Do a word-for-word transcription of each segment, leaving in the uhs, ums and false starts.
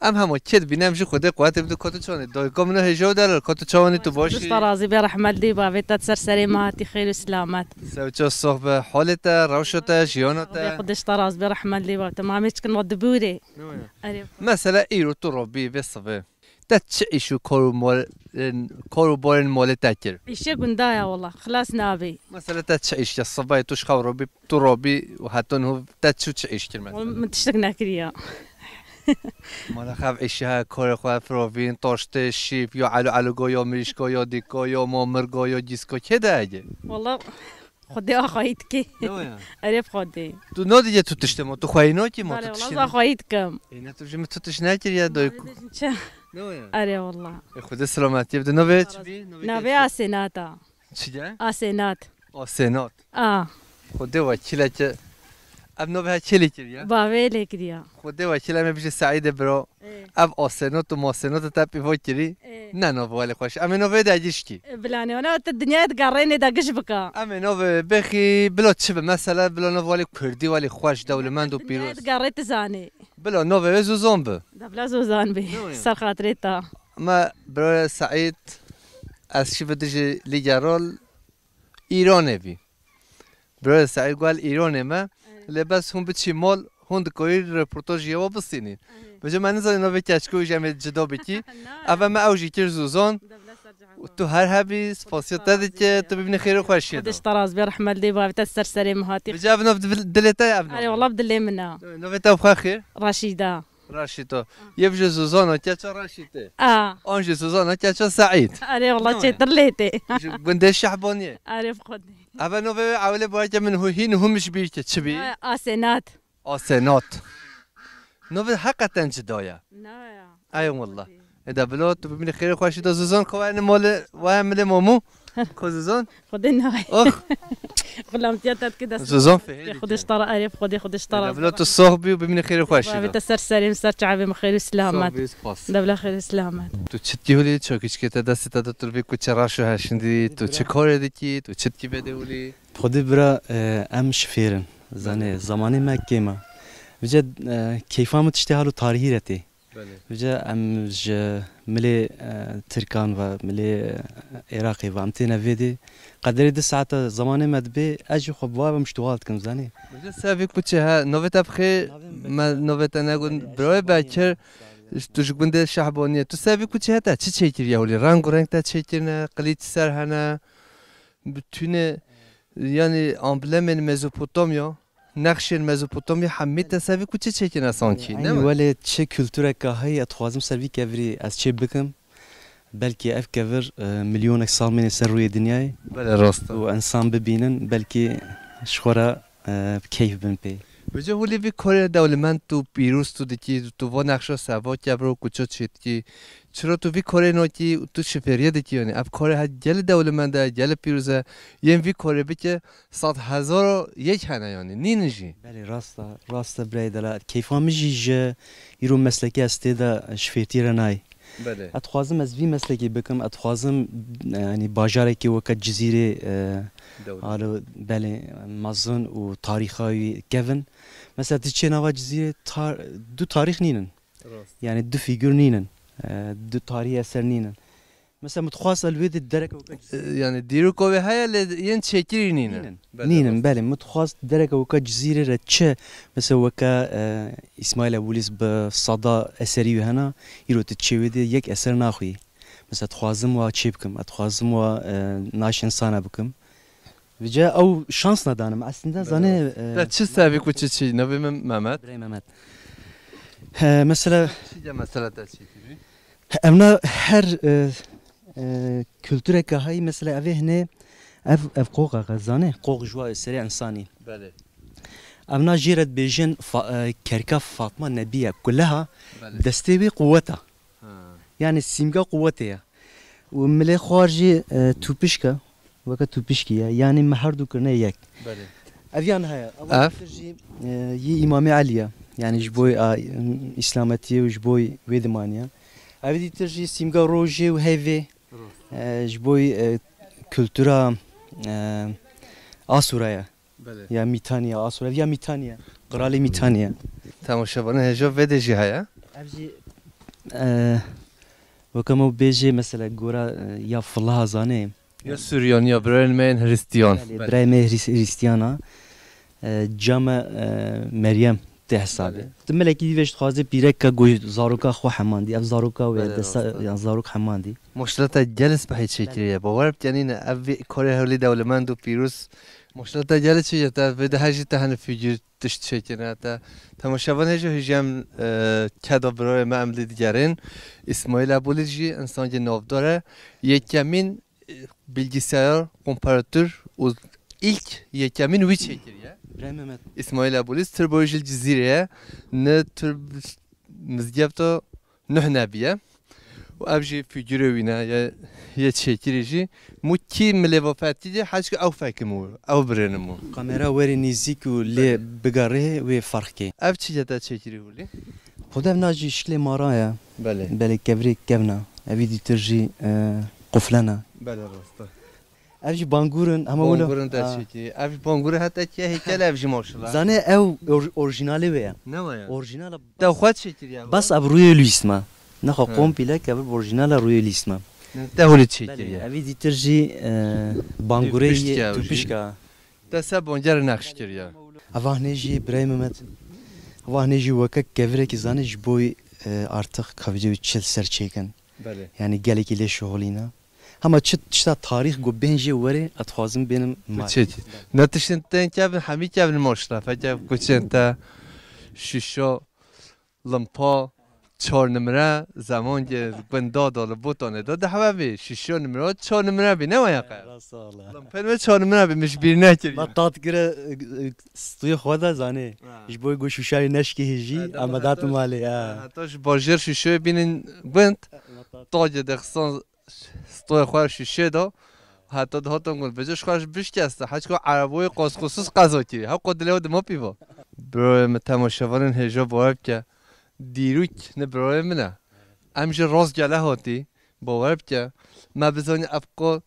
Em hema kê dibîne, em jî Xwedê quwetê bide. Ka tu çawanî? Dayika min a hêja û delal, ka tu çawanî, tu baş î? Xwedê ji te razî be, rehmet lê bavê te, ser serê me hatî, xêr û selamet. Sewça sox be, halê te, rewşa te, jiyana te. Xwedê ji te razî be, rehmet lê bavê te. Ma em ê çikin ma dibûrê. Ne waya. Erê. Mesela îro tu robî vê sivê. Te çi îş û kor û mol-, kor û borên molê te kir? Îşê gunda ya wela, xilas nabî. Mesela te çi îş ya, sibay tu ji xew robî, tu robî û heta niho te çi û çi îş kir mesela? Wela min tiştek nekiriya. Mala xev îşe, korê xwe firovîn, taştê, şîp, ya elo elogo, ya mirîşko, ya dîko, ya mamirgo, ya gîsko, kê de heye? Wela Xwedê axayî dike. Ne waya? Erê bi Xwedê. Tu nadîye tu tiştê ma, tu xweyî nakî ma, tu tiştê ma? Belê, wela axayî dikim. Ê, ne tu ji min tu tişt nekiriye, doy ku- Çi? Ne waya? Erê wela. Ê, Xwedê selametiyê bide. Navê çi bî? Navê Asenat a. Çi ye? Asenat. Asenat. A. Xwedê wekîle ki. Ev navê he kê lê kiriye? Bavê lê kiriya. Xwedê wekîle, em ê bijî Seîdê biro. Ê. Ev Asenot û Masenot te pîvo kirî. Ê. Ne nav welê xweş. Em ê navê de gişkî. Ê, bila ne, wana te dinyayê digerrênê de giş bika. Em ê navê bêxî bila çi be? Mesela bila nav welê kurdî, welê xweş, dewlemend û pîroz. Dinyayê digerrê tu zanî. Bila navê wê Zozan bi. De bila Zozan bi. Ne waya? Ser xatirê ta. Me birayê Seîd, ez şî bi dijî lîgeral Îranê bî. Birayê Seîd got Îranê me, Evet. Lê bes hûn biçî mal, hûn dikarî reportajê wa bistînî. Evet. Vêca me nizanî navê keçikê wî jî em ê cida bikî. Na. Ev me ew jî kir Zozan. Devlet sercihê. Tu her hebî, spasiya te dike, tu bibînî xêr û xweşiyê de. Xwedê ji te razî be, rehmet lê bavê te, ser serê min hatî. Vêca ev nav dil-, dilê te ye ev nav? Erê, wela bi dilê min e. Navê te bi xwe xêr? Raşîda. Raşîto. Yê bijî Zozana keça Raşîtê. A. An jî Zozana keça Seîd. Erê, wela çêtir lê tê. Ji gundê Şehbaniyê. Erê, bi Xwedê. Eve navê wê ewilê bareke min hû-, hîn hûn ji bîr ke çi bî? A, Asenat. Asenat. Navê heqeten cida ye. Na ya. Ey wela. Ê de bila tu bibînî xêrê xweşî de Zozan, xwe wene malê, waya milê mamû. Ko Zozan? Xwedê nayê. Ox. Xulamtiya te dike dest. Zozan fehê dike. Xwedê ji te re erê, Xwedê, Xwedê ji te re. Bila tu sox bî û bimînî xêrê xweşî de. Te ser serê min, ser çavê min, xêr û selamet. Sox bî, spas. Devla xêr û selamet. Tu çi dikî holî, çakîçikê te destê te de tu li vê kuçe raşo her şindî, tu çi karê dikî, tu çi dikî vê de holî? Xwedê bira, e, em şifêr in. Zanê, belê, zamanê me kêm e. Vêca, e, keyfa min tiştê halo tarihî re tê. Belê. Vêca em ji milê, e, Tirkan ve, milê, e, Iraqê ve em têne vê dê. Qederê du saeta zamanê me dibê, ez jî xwe bi wa ve miştuhal dikim, zanî. Vêca se vê kuçê he, navê te bi xêr, navê min me, Bekir, navê te negot, birayê Bekir, tu ji gundê Şehbaniyê. Tu se vê kuçê he te çi çêkiriye holî? Reng û reng te çêkirine, qilîç ser hene, bi tûnê, yanî amblemên Mezopotamya. Nexşên Mezopotamya hemî te se vê kuçê çêkirine sankî, ne mi? Welê çi kultureka heye, ez dixwazim ser vî kevirî ez çêbikim. Belkî ev kevir, e, milyonek sal mîne ser rûyê dinyayê. Belê, rast e. Û ensan bibînin, belkî ji xwe re, e, bi keyf bin pê. Vêca holî vî karê dewlemend û pîroz tu dikî, tu va nexşa ser va kevir û kuçe çêdikî. Çira tu vî karê nakî û tu şifêriyê dikî, yanî ev karê he gelê dewlemend e, gelê pîroz e, yên vî karê bike, Sed hezar û yek hene, yanî nînin jî. Belê, rast e, rast e birayê delal. Keyfa min jî ji îro meslekê ez tê de şifêrtî re nayê. Belê. Ez dixwazim ez vî meslekê bikim, ez dixwazim, yanî bajarekê weke Cizîrê, e, dewlemend, alo, belê, mezin û tarîxa wî kevin. Mesela tu çê nava Cizîrê tar-, du tarîx nînin. Rast. Yanî du fîgür nînin. E, du tarî eser nînin. Mesela min dixwast li wê de dereke weke Cizîrê. E, yanî dîroka wê heye lê yên çêkirî nînin. Nînin. Belê, nînin, rast. Belê. Min dixwast dereke weke Cizîrê re çi, mesela weke, e, Îsmaîl Ebûlîs bi seda eserî wê hene, îro tu çê wê de yek eser naxwî. Mesela dixwazim wa çê bikim, ez dixwazim wa, e, naşên sane bikim. Vêca ew şans nedanim. Aslında, belê, zanê, rast. E, te çi sevî ku çi çi? Navê min Mehmet. Birey Mehmet. He, mesela. Çi de mesela te çi kirî? Evna her, e, e, kultureka hay mesela evê hine ev, ev qoqa zanê, qoq ji wa serê insanî. Belê. Evna jê re dibêjin Fa-, e, kerka Fatma Nebiye kuleha, belê, destê wê quweta. Ha. Yanî sîmga quwetê ye. Û milê xwar jî, e, tûpişk e. Weke tûpişkî ye. Yanî me her du kirine yek. Belê. Ev yan heye. Ev? Ev jî, e, yî Îmamê Elî ye. Yanî ji bo, a, îslametiyê û ji bo wê dimanî ye. Ev dîtir jî sîmga rojê û heyvê, rast, e, ji bo, e, kultura, e, Asûra ye. Belê. Ya Mîtaniya, Asûra ya Mîtaniya. Qiralê Mîtaniya. Temaşevanê hêja vê de jî heye. Ev jî E, weke me bêjê mesela gora e, ya Filaha zanê. Ya Suriyaniya birayên me yên Hristiyan. Belê, birayê me Hris- Hristiyana. E, came e, Meryem tê hesabê. Belê. Tu melekî dî vê ji dixwazê pîrek ke goy zaroka xwe hemandî. Ev zaroka wê Belê, desta rast e. yan zarok hemandî. Moşla te gel spehî çêkiriye. Bawer bikenîne ev vê karê hewlî dewlemend û pîroz. Moşla te gel çi ye te vê de her jî te hene fîgür tişt çêkirine te. Temaşevan hêjo hêjî em e, keda birayê me em lê digerin. Îsmaîl Ebûlî jî însankê navdar e. Yekemîn e, bilgisayar, komparator û ilk yekemîn wî çêkiriye. Birayê Mehmet. Îsmaîl Ebûlî Tirboyê jî li Cizîrê ye. Ni Tirb mizgefta nuh nebiye. Û ev jî fîgurê wî ne ye, yê çêkirî jî. Mû kî milê va fetkî jî heçku ew fekim û ew birênim û. Kamera werê nîzîk û lê bigarê wê ferq kê. Ev çi ye te çêkirî hûlî? Xwedê ev na jî şiklê mara ye. Belê. Belê kevirê kevna. Evî dîtir jî e, quflena. Belê rast e. Ev jî bangûr in, hema wilo. Bangûr in Ha. derçîtî. Ev jî bangûr e, heta tiye heykel ev jî maşallah. Zanê ew or- orjinalê wê ye. Ne wa ya? Orjinal e. Te xwe çêkiriye. Bas ev rûyê lîst me. Nexwe Ha. kompîle kevir orjinal e rûyê lîst me. Te holî Belê, çêkiriye. Evî dîtir jî e, bangûrê Tûpişk ye, ya, tûpişka. Te se bonger nexş kiriye. Eva hne jî birayê Mehmet. Eva hne jî weke kevirekî zanê ji bo e, artık kavicê wî çil ser çêkin. Belê. Yani gelekî lê şiholîna. Hema çi tişta tarîx ku bên jê werê, ez dixwazim bênim mal. Çi, çi. Ne tiştin tên kevin, hemî kevin moşla. Feke kuçên te, şişo, limpa, çar nimre, zeman ge gunda da li botanê da, de hewe bî. Şişo nimre, çar nimre bî, ne waya qe? Rast ola. Limpên me çar nimre bî, min ji bîr nekiriye. Ma tat gire, e, e, stûyê xwe de zanê. Ha. Ji bo ku şûşayê neşkihî jî, Ha, ama dema dat heta malê, ha. Heta ji bajêr şûşoyê bînin gund, tacê dexistan stoyê xwe şîşê da, heta dihatin gund. Vêca ji xwe ji bişkeste, heçka ereboyê qosqosiz qeza kiriye. Hew qo dilê wê dima pîva. Birayê min temaşevanên hêja bawer bike. Dîrok ne birayê min e. Em ji rastgele hatî, bawer bike. Me bizanî ev qo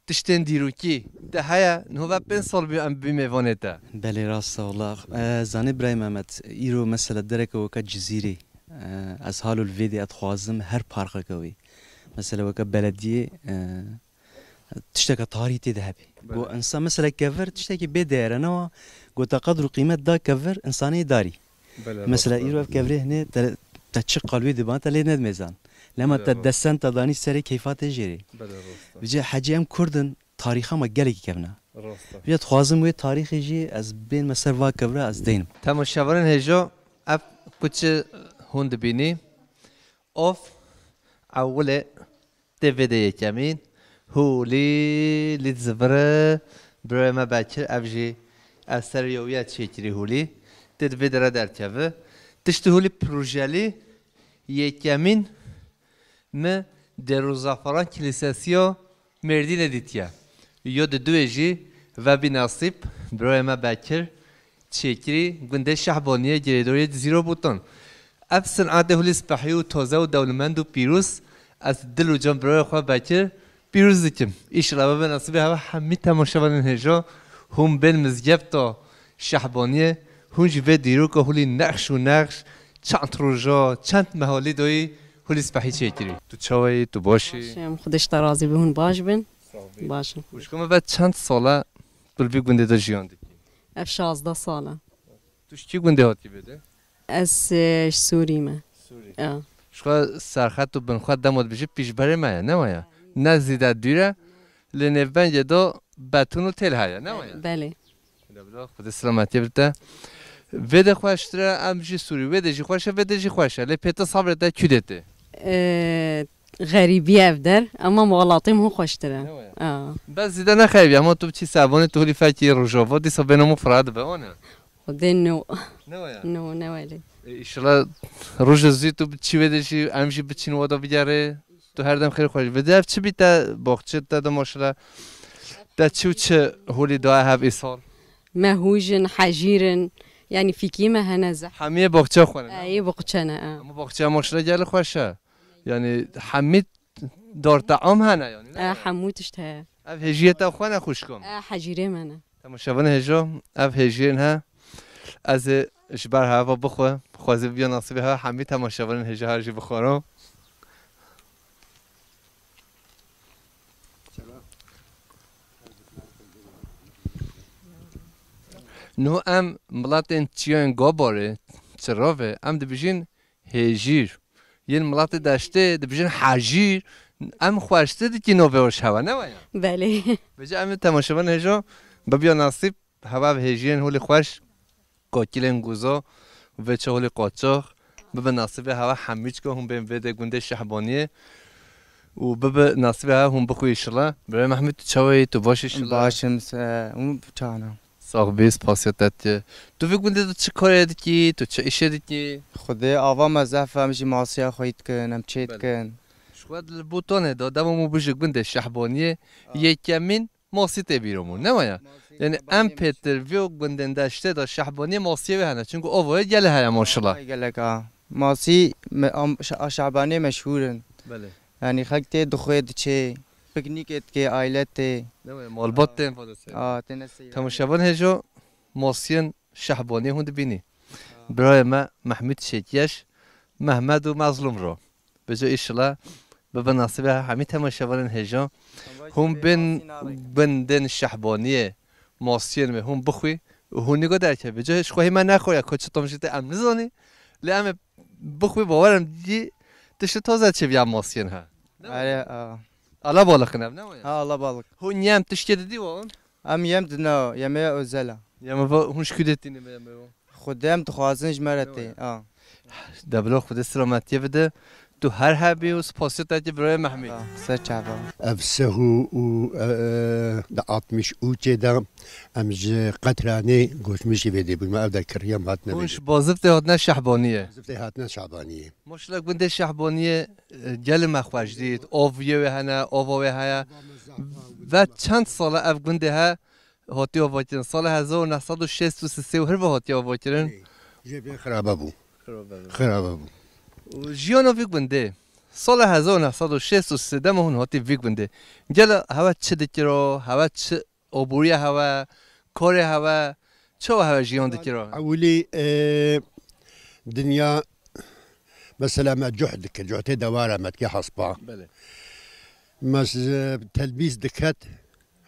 tiştên dîrokî te heye, niho ve pênc sal bû em bû mêvanê te. Belê rast e wela. E, zanî birayê Mehmet, îro mesela dereke weke Cizîrê. E, ez halo li vê dê ez dixwazim her parkeke wê. Mesela weke belediyê, e, tişteke tarî tê de hebe. Belê. Go insan mesela kevir tiştekî bê değer e, newa go te qedr û qîmet da kevir, insanê darî. Belê, Mesela rast e. îro ev kevirê hinê te, te çi qalwê diban te lê nedimêzan. Lema Belê, te rast. desen te danî serê keyfa tê jêrê. Belê, rast e. Vêca hecî em Kurd in, tarîxa me gelekî kevin e. Rast e. Vêca dixwazim wê tarîxê jî ez bênime ser va kevira ez deynim. Temaşevanên hêjo, ev kuçi hûn dibînî. Of, ewilê, tê vê de yekemîn. Hûlî, lî zivire, birayê me Bekir, ev jî ev ser yewî ye çêkirî hûlî. Tê di vê de re derkeve. Tiştî hûlî projelî yekemîn mi Dêrûzafaran Kilîsesiya Mêrdînê dîtiye. Yo di duê jî vebî nesîb, birayê me Bekir, çêkirî gundê Şehbaniyê girêdoriyê Cizîro Botan. Ev sinetê hûlî spehî û taze û dewlemend û pîroz, ez dil û can birayê xwe Bekir pîroz dikim. Îşela bibe nesîbê hewe hemî temaşevanên hêja hûn bên mizgefta Şehbaniyê, hûn jî vê dîroka hûlî nexş û nexş çend roja, çend mehalî dayî hûlî spehî çêkirî. Tu çawa yî? Tu baş î? Baş im, Xwedê ji te razî be, hûn baş bin. Sağ ol. Baş im. Xwişka min, ve çend sal e tu li vî gundê de jiyan dikî? Ev şazdeh sal e. Tu ji kî gundê hatî vê de? Ez e, ji Sûrî me. Sûrî. Ya. Ji xwe serxet û binxwe dema dibêjî pîşberê me ye, ne waya? Ne zîde dûr e, lê nêvbengê de betûn û têl heye, ne waya? Belê. Bila bila, Xwedê selametiyê bide te. Vê de xweştir e, em jî Sûrî. Wê de jî xweş e, vê de jî xweş e. Lê pê te sabrê te kû dê tê? E, Xerîbî ev der, ema welatê min xweştir e. Ne waya? A. Bes zîde ne xerîbî, ema tu biçî Sebanê, tu hûlî fekî Rojava, dîsa bêhna min fireh dibe, wan e? Xwedê no. Ne waya? No, ne welê. E, îşela roja zî tu biçî wê de jî, em jî biçîn wada bigerê. Tu her dem xêr xweş. Vê de ev çi bî te, baxçe te de maşallah. Te çi û çi hûlî daye hev îsal? Me hûj in, hejîr in. Yanî fîkî me hene zehf. Hemiyê baxçe xwe ne? E, yê baxçe ne, e. Ama baxçe maşallah gelî xweş e. Yanî hemî dar team hene yanî, ne? E, hemû tişt heye. Ev hêjiyê te xwe ne xwişkom? E, hejîrê me ne. Temaşevanê hêjo, ev hêjiyên he. Ez ê Ji ber heva bixwe, xwezî biya nasîbê hewa hemî temaşevanên hêja her jî bixwaro. Niho em miletên çiyayên Gabarê, Çirovê, em dibijîn hêjîr. Yên miletê deştê dibijin hejîr. Em xweştir dikî novê oj hewa, ne waya? Belê. Vêca em ê temaşevan hêjo bibiya nasîb hewa bi hêjiyên holê xweş, kakîlên guzo, vêça holê qaçax, bibe nasîbê hewa hemî çika hûn bên vê de gundê Şehbaniyê û bibe nasîbê hewa hûn bixwî inşallah. Birayê Mehmûd, tu çawa yî? Tu baş î inşallah? Baş im, se-, hûn çawa ne? Sax bî, spasiya te dikim. Tu vê gundê de çi karê dikî? Tu çi îşê dikî? Xwedê ava me zehf e, em jî masiya xwe yî dikin, em çê Belê. dikin. Ji xwe li bo tonê de dema min bû ji gundê Şehbaniyê, Aa. yekemîn masî tê bîra min, ne waya? Masî Yani Şehbaniyê em min pêtir vê gundên deştê de Şehbaniyê masiyê wê hene. Çünkü ava wê gelê heye maşallah. Ava gelek a. Masî me-, am-, şe-, a Şehbaniyê meşhûr in. Belê. Yani xelk tê dixwê diçê, piknîkê dikê, aîle tê. Ne waya, malbat tên vada ser. Aa, têne seyran. Temaşevan hêjo masiyên Şehbaniyê hûn dibînî. Aa. Birayê me Mehmûd Şêkyeş, Mehmed û Mezlûm ro. Vêca inşallah bibe nasîbê hemî temaşevanên hêja. Hûn bên gundên Şehbaniyê, masiyên me hûn bixwî û hûn nîgo derkevî. Vêca ji xwe hî me nexwe ya, koçi tom jî te em nizanî. Lê em ê bixwî, bawer im dî tiştê taze çêbiya masiyên he. Are, a. Ala balık in ev, ne waya? Ha, ala balık. Hûn yem tiştê didî wan? Em yem dina, yemeğe özel a. Yeme va hûn ji ku dê tînî me yeme wan? Xwedê em dixwazin ji me re tê. A. De bila Xwedê selametiyê bide. Tu her hebî û spasiya te dike birayê Mehmî. A, ser çava. Ev sehû û, e, di altmış üçê de em ji Qetranê goçmişî vê dê bûn. Me ev de kiriyem hatine vê dê. Hûn ji Baziftê hatine Şehbaniyê. Baziftê hatine Şehbaniyê. Maşallah gundê Şehbaniyê, e, gelê me xweş dît. Aviyê wê hene, ava wê heye. Ve çend sala ev gundê he? Hatiye avakirin. Sala hezar û neh sed û şêst û sê û hirve hatiye avakirin. Ê, jê bê xirabe bû. Xirabe bû. Xirabe bû. Û jiyana vî gundê. Sala hezar û neh sed û şêst û sê dema hûn hatî vî gundê. Gela hewe çi dikiro, hewe çi obûriye hewe, korê hewe, çawa hewe jiyan dikiro? Ewilî, e, dinya, mesela me cuh dikir, cuhtê dewara me dikir hespa. Belê. Me s-, telbîs diket,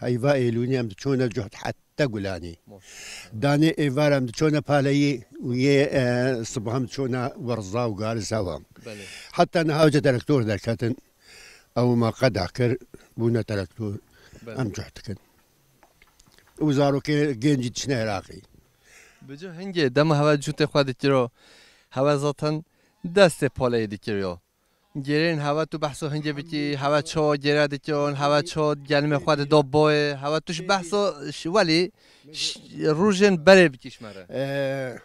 Heyva êlûnî em diçûne cuhd heta gulanî. Maşallah. Danê êvar em diçûne paleyî û yê, e, sibah em diçûne werza û gari sewa. Belê. Heta niha uca traktor derketin. Ew ma qeda kir, bûne traktor. Belê. Em cuhd dikin. Û zarokê gencî diçine Iraqî. Bi cih hingê dema hewe cûtê xwe dikiro, hewe zaten destê paleyî dikiriyo. Gêrên hewe tu behso hingê bikî, hewe çawa gêre dikin, hewe çawa gelmê xwe dida boyê, hewe tu ji behso ş-, welî ş-, rojên berê bikî ji me re. Ee,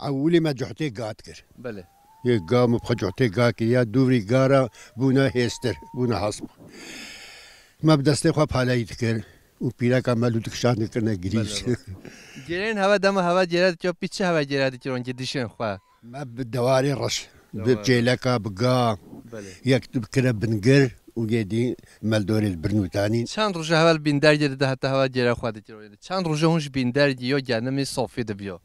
ewilî me cuhtê ga dikir. Belê. Yê ga min bi xwe cuhtê ga kiriya, dûrî ga re bûne hêstir, bûne hesp. Me bi destê xwe paleyî dikir û pîreka me lû dikişandin kirine girîş. Belê, rast. Gêrên hewe dema hewe gêre dikiya, pî çi hewe gêre dikirin gidişên xwe? Me bi dewarê reş, bi Dewarê. çêleka, bi ga, Belê. yek tu bikire bingir û yê dî meldorê li birnûtanî. Çend roja heval bîndergê dide heta heval gêre xwe dikir. Çend roja hûn ji bîndergî ya genimî sofî dibiyo?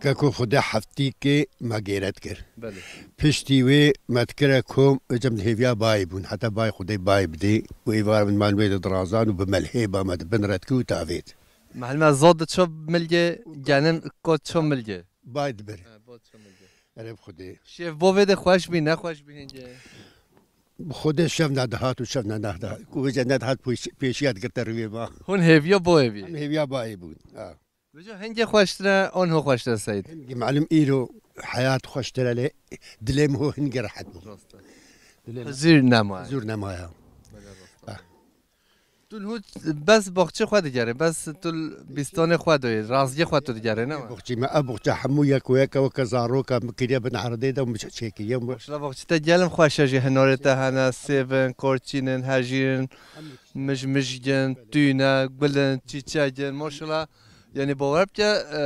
Keko Xwedê heftîkê me gêre dikir. Belê. Piştî wê me dikire kom, ecem di hêviya bayê bûn. Heta bayê Xwedê bayê bidê û êvar min man wê de dirazan û bi melhê ba me di bin re dikir û tavêt. Mehlime zod diço milgê, genim kot ço milgê. Bay dibir. Ha, bo ço milgê. Erê bi Xwedê. Şev bo vê de xweş bî, ne xweş bî hingê? Bi Xwedê şev nedihat û şev nedihat. Ku vêce nedihat pêş-, pêşiya digirte rûyê ma. Hûn hêviya bo evî? Em hêviya bayê bûn. Ha. Vêca hingê xweştir e, an ho xweştir e Seyîd? Hingê malum îro heyat xweştir e lê dilê min ho hingê rehet bû. Rast e. Dilê min Huzur nema. Huzur nema ya. Belê rast e. Ah. Tu hû bes baxçê xwe digerê, bes tu bîstanê xwe doyê, raziyê xwe tu digerê, ne? Baxçê me, ev baxçe hemû yek û yek e, weke zaroka min kiriye bin erdê de û min çêkiriye. Maşallah baxçê te gelm xweş e jî, hinarê te hene, sêv in, korçîn in, hejîr in, mij mij in, tûn e, gul in, çîçek in, maşallah. Yanî bawer bike, e,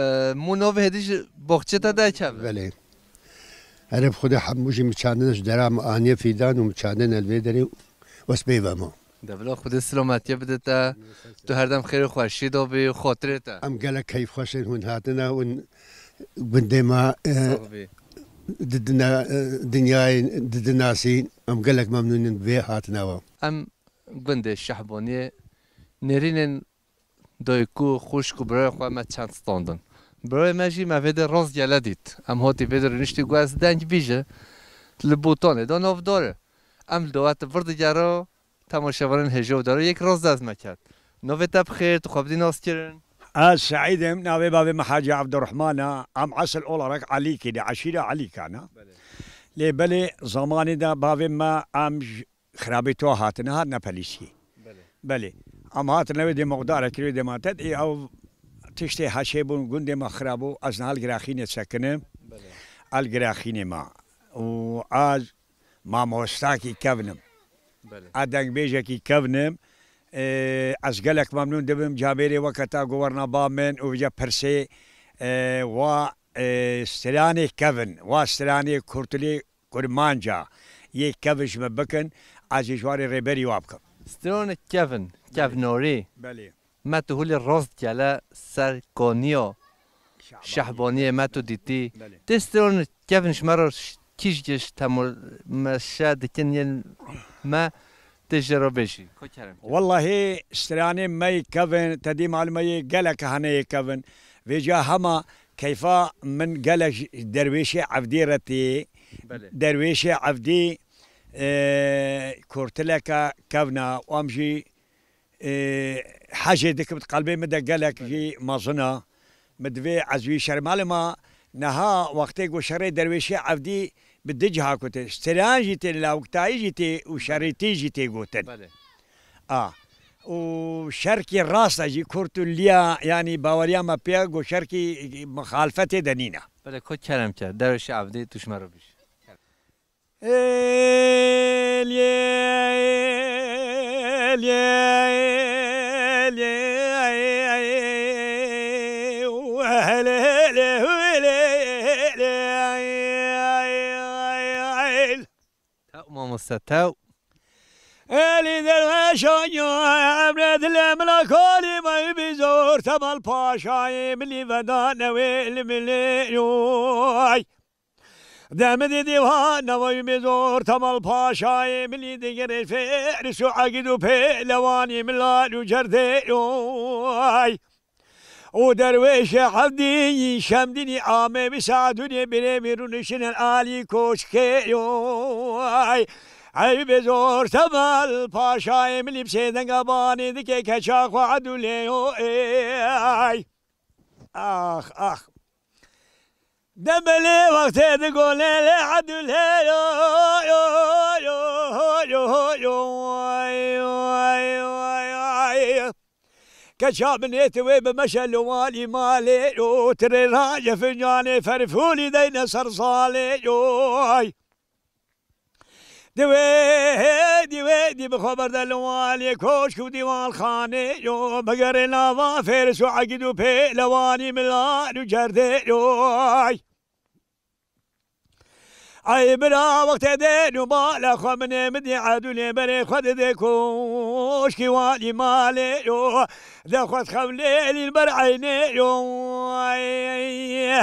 mû navê hêdî ji baxçê te derkeve. Belê. Erê bi Xwedê hemû jî min çandin ji dera min aniye fîdan û min çandin el vê derê wes pê ve ma. De bila Xwedê silametiyê bide te. Tu her dem xêr û xweşî de bî, xatirê te. Em gelek keyfxweş in hûn hatine, hûn Gundê me, e, Sax bî. Didine, e, dinyayê didinasîn. Em gelek memnûn in bi vê hatina we. Em gundê Şehboniyê nêrînên dayik û xwişk û birayê xwe me çend standin. Birayê me jî me vê de rast gele dît. Em hatî vê de rûniştî, got, ez deng bîje li botanê de navdar e. Em li dawet vir digere, temaşevanên hêja û dara yek rast dest me kerd. Navê te bi xêr, tu xwe bidî nas kirin? Ez Seîd im, navê bavê min Hacî Evdirehman e. Em esil olarak Elîkî ne, eşîra Elîkan e. Belê. Lê belê zamanê de bavê me em ji Xirabî to hatine, hatine pelîsiyê. Belê. Belê. Em hatine wê dê muxdarek kirê dê ma tet, ê ew tiştê heşê bûn, gundê me xirab bû, ez niha li Giraxînê sekinim. Belê. El Giraxînê ma. Û ez mamostakî kevn im. Belê. Ez dengbêjekî kevn im. Ê, ez gelek memnûn dibim, camêrê weke te governa ba min û vêca pirsê, ê, wa, ê, stranê kevn, wa stranê kurtulê kurmanca yê kevn ji me bikin, ez jî ji warê rêberî wa bikim. Stranê kevn, kevnorî. Belê. Me tu hûlê rast gele ser kaniya Şehbaniyê me tu dîtî. Belê. Tê stranê kevn ji me re ş-, kîj giş temaşe dikin yên me tê jê re bêjî. Ko kerem. Wellahî stranê me yê kevn, te dî malum e yê gelek hene yê kevn. Vêca hema keyfa min gelek ji derwêşê Evdî re tê. Belê. Derwêşê Evdî, e, kurtileke kevn e, û em jî, e, hejê dikim, di qelbê min de gelek jî mezin e. Min divê ez wî şerm, malê ma niha wextê ku şerê derwêşê Evdî bi du ciha gotin. Stran jî tê, lawktayî jî tê û şerîtî jî tê gotin. Belê. A. Û şerkî rast e jî, kurt û liya, yanî baweriya me pê ye ku şerkî mixalifetê de nîne. Belê, ko kerem ke, derwêşê Evdî tu ji me re bêjî. Ê lê, ê lê, ê lê, ê lê, ê lê. Tew mamoste, tew. Elî derweşan ya emre dile min a kalî me bi zor Temal Paşayê milî veda newê li milê yoy. Demidî dîvan newey bi zor Temal Paşayê milî digirê fêris û egid û pêlewanî milal û cerdê yoy. û derwêşê Evdî Şemdînî amê bi Sadûnê birê min rûniştine alî koçkê yoy. Ey bi zor Temal Paşayê milî bi sêdenga banê dike keça xwe Edûlê yoy. Ax, ax. Debelê wextê di golê lê Edûlê yoy, yoy, yoy, yoy, yoy, yoy, yoy, yoy. Keça binê ti wê bi meşe li walî malê, yo, tirê raje fincanê ferfûlî deyne ser salê, yoy. Di wê, di wê, di bi xwe berde li walê koşk û dîwanxanê, yo, bigerê nava fêris û egîd û pêlewanî milan û cerdê, yoy. Ey bira, wextê dê nû bala xwe min ê min dê edûlê berê xwe didê koşkî walî malê yo. De xwe dixewlê lîl ber eynê yo. Ey,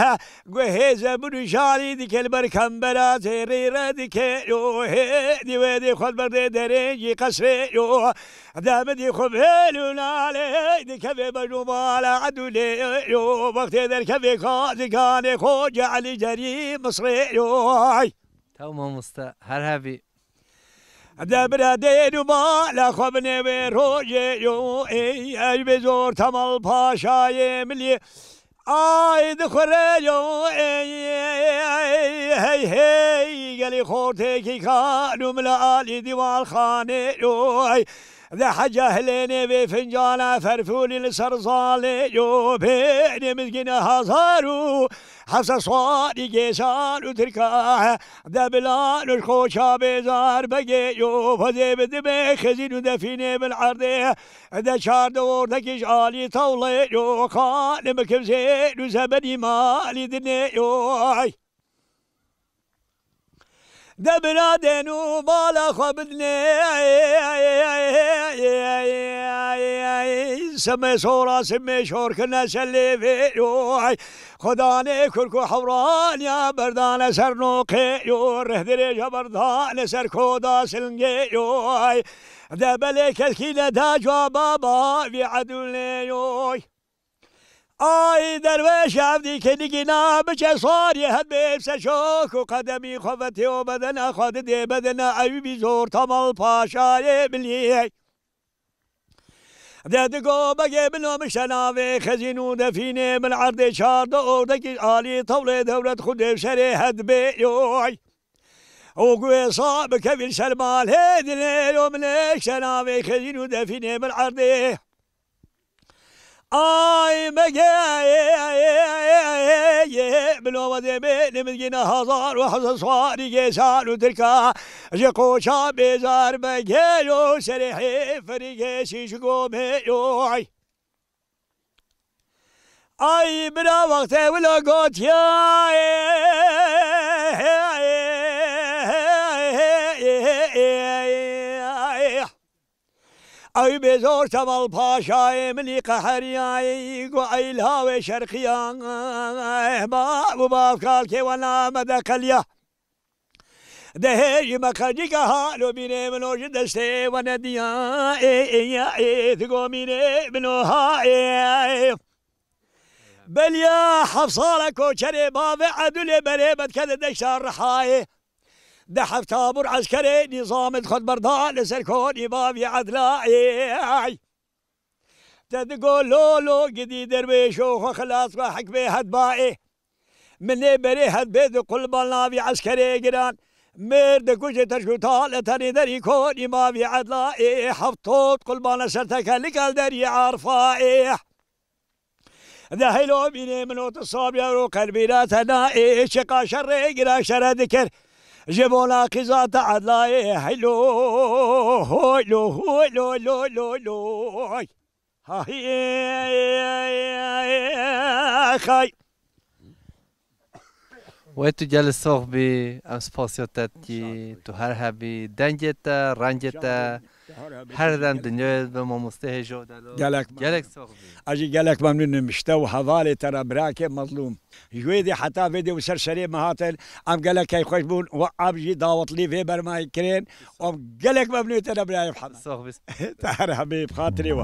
guhê zebûn û jalî dike li ber kembera zêrî re dike yo. Hê dî wê dê xwe berdê derê yî qesrê yo. Demidî xwe vêl û nalê dikeve bejnû bala edûlê yo. Wextê derkevê kazikanê Xoce Elî Cerî Misrê yo. Tew mamoste, her hebî. De bira dê û bala xwe binê wê rojê yo. Ey, ey bê zor Temal Paşayê milî. Ay dixwere yo, ey, ey, hey, hey, gelî xortêkî kan û mila alî dîwalxanê yo. Ey, de heca hilênê vê fincana ferfûlî li ser zalê yo. Pênê mizgîne hazar û heft sed swarî gêsan û tirka. De bilan û ji xoça bêzar begê yo. Xwedê bi dibê xezîn û defînê bil erdê. De çar de ordekî ji alî tewlê yo, xanim kivzê û zebenî malî dinê yo. Ay. De bira dên û mala xwe bidinê. Simê sora simê şor kine ser lêvê yoy. Xwedanê kurk û hewraniya berdane ser noqê yoy. Rih dirêja berdane ser koda silngê yoy. De belê kelkî ne da cua baba vî edûlê yoy. Ay derweş evdî kenigîna biçe sarî het bê ser şok û qedemî xwe vetê û bedena xwe didê bedena ew bî zor Temal Paşayê milî. De digo begê min o mişe navê xezîn û defînê min erdê çar de ordekî alî tewlê dewlet xwe dê serê het bê yoy. û guêsa bikevîn ser malê dilê yo min êşte navê xezîn û defînê min erdê. Ay megê bilo wedê bê nimizgîna hazar û hezar swarî gêsan û tirka ji qoça bêzar begê yo serê hê ferî gêsî ji gomê yoy. Ay bira wextê wilo gotiya. Ay bê zor Temal Paşayê milî qeheriyayê go ey lawê şerqiya. Ma bu bavkal ke wana me de qeliya. Dehê ji me qecîka halo bînê min o ji destê we nediya. Ê, ê, ya, ê, digo mînê min o ha, ê, ê. Beliya heft sala koçerê bavê Edulê berê bedke de deşta Rihayê. De heft tabur eskerê nîzamê xwe berda li ser konî bavî Edla, ê, ay. Te digo lo lo gidî derwêşo xwe xilas xwe hikbê hedba ê. Min ê berê hedbê di qulban navî eskerê giran. Mêr di kujê terşû tale tenê derî konî mavî edla ê heft tot qulbana ser teke li gel derî arfa ê. De heylo bînê min ot sabiya ro qelbîra tena ê çiqa şerê gira şere dikir. Ji bona qîza te edla ê heylo hoylo hoylo lo lo lo. Hay. Wê tu gel sox bî, em spasiya te dikî, tu her hebî, dengê te, rengê te, her dem dinyayê bi mamostê hêjo delo. Gelek Gelek sox bî. Ez jî gelek memnûn im ji te û hevalê te re, birakê Mezlûm. Ji wê dê heta vê dê û ser serê me hatin, em gelek keyfxweş bûn û em jî dawetlî vê bermayê kirin. Em gelek memnûn te re birayê Mihemed. Sox bî. Te her hebî, bi xatirê we.